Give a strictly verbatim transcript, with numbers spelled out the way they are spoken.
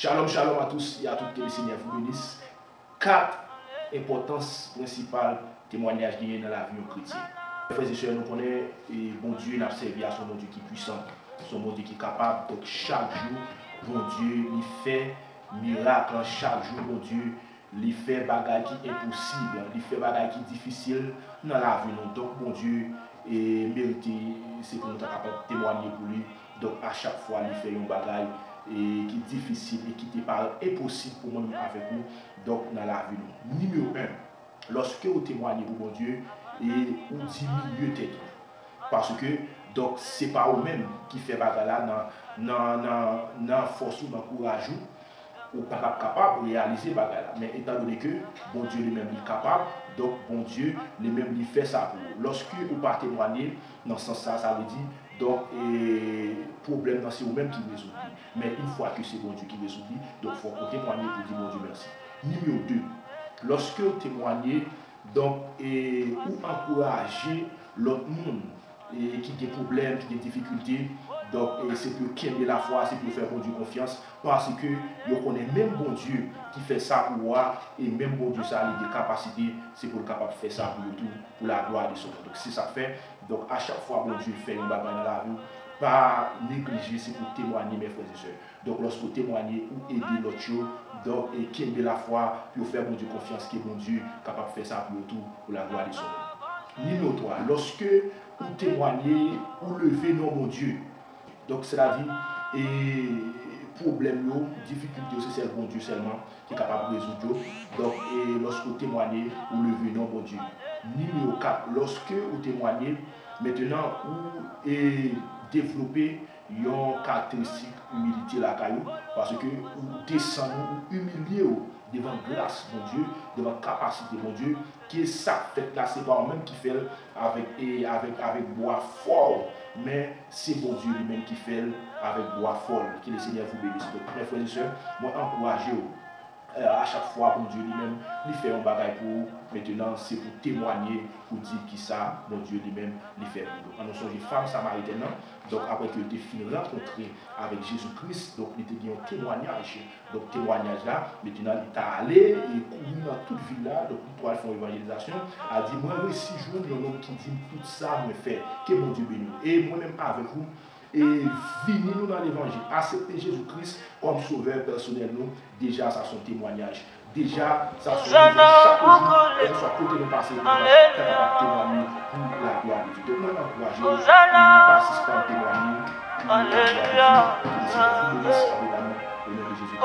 Shalom, shalom à tous et à toutes, que le Seigneur vous bénisse. Kat enpòtans prensipal temwanyaj genyen nan lavi yon kretyen. Frè e sè, nou konnen, e, Bondye n ap sèvi a se yon Bondye ki pwisan, se yon Bondye ki kapab. Donk, chak jou, Bondye, li fè mirak, chak jou, Bondye, li fè bagay ki enposib, li fè bagay ki difisil nan lavi nou. Donk, Bondye, e, merite, se pou nou ta kapab temwanye pou li. Donk, a chak fwa li fè yon bagay, e, ki difisil e ki te parèt enposib pou mwen menm avèk ou, donk, nan lavi nou. Nimewo en, lòske ou temwanye pou Bondye, e ou diminye tèt ou. Paske, donk, se pa ou menm ki fè bagay la nan, nan, nan, nan fòs ou, nan kouraj ou, ou pa t ap kapab reyalize bagay la. Men etandone ke Bondye li menm li kapab, donk Bondye li menm li fè sa pou ou. Lòske ou pa temwanye nan sans sa, sa vle di, donk, e, pwoblèm nan se ou menm ki rezoud li. Men yon fwa ke se Bondye ki rezoud li, donk fòk ou temwanye pou di Bondye mèsi. Nimewo de, lòske ou temwanye, donk, e, ou ankouraje lòt moun, e, ki gen pwoblèm, ki gen difikilte. Donk, e, se pou yo kenbe lafwa, se pou yo fè Bondye konfyans, paske yo konnen menm Bondye ki fè sa pou ou a, e menm Bondye sa a, li gen kapasite, se pou l kapab fè sa pou yo tou, pou la gloire de son nom. Donk, se sa k fè, donk, a chak fwa Bondye fè yon bagay nan lavi w, pa neglije, se pou w temwanye, mes frères et sœurs. Donk, lòske w temwanye, ou ede lòt yo, donk, e kenbe lafwa pou yo fè Bondye konfyans, ke Bondye kapab fè sa pou yo tou, pou la gloire de son nom. Nimewo twa, lòske ou temwanye, ou leve non Bondye. Donk, sètadi, e pwoblèm yo, difikilte yo, se sèl Bondye sèlman ki kapab rezoud yo. Donk, e lòske ou temwanye, ou leve non Bondye. Nimewo kat, lòske ou temwanye, mentenan ou, e, devlope yon karakteristik imilite lakay ou, paske ou desann ou, ou imilye ou devan gras Bondye, devan kapasite Bondye, ke sa k fèt la, se pa ou menm ki fè l avèk, e, avèk, avèk bwa fò w, men se Bondye li menm ki fè l avèk bwa fò l. Que le Seigneur vous bénisse. Donk, mes frères et sœurs, mwen ankouraje w, e, a chak fwa Bondye li menm, li fè yon bagay pou ou, mentenan, se pou temwanye, pou di kisa Bondye li menm, li fè pou ou. Donk, ann nou sonje fanm samaritèn nan. Donk, apre ke l te fin rankontre avèk Jezi Kris, donk, li te gen yon temwanyaj. Donk, temwanyaj la, mentenan, li ta ale e kouri nan tout vil la. Donk, li t al fè yon evanjelizasyon. Al di, mwen resi jwenn yon nonm ki di m tout sa mwen fè. Ke Bondye beni w. E mwen menm avèk ou, e vini nou nan levanjil, aksepte Jezi Kris kòm sovè pèsonèl nou, deja sa se yon temwanyaj. Deja, sa se yon bezwen chak jou, kèlkeswa kote nou pase, pou nou kapab temwanye pou laglwa de Dye. Donk, mwen ankouraje w, pa sispann temwanye pou laglwa de Dye. Ke Bondye beni w abondaman, o non de Jezi Kris.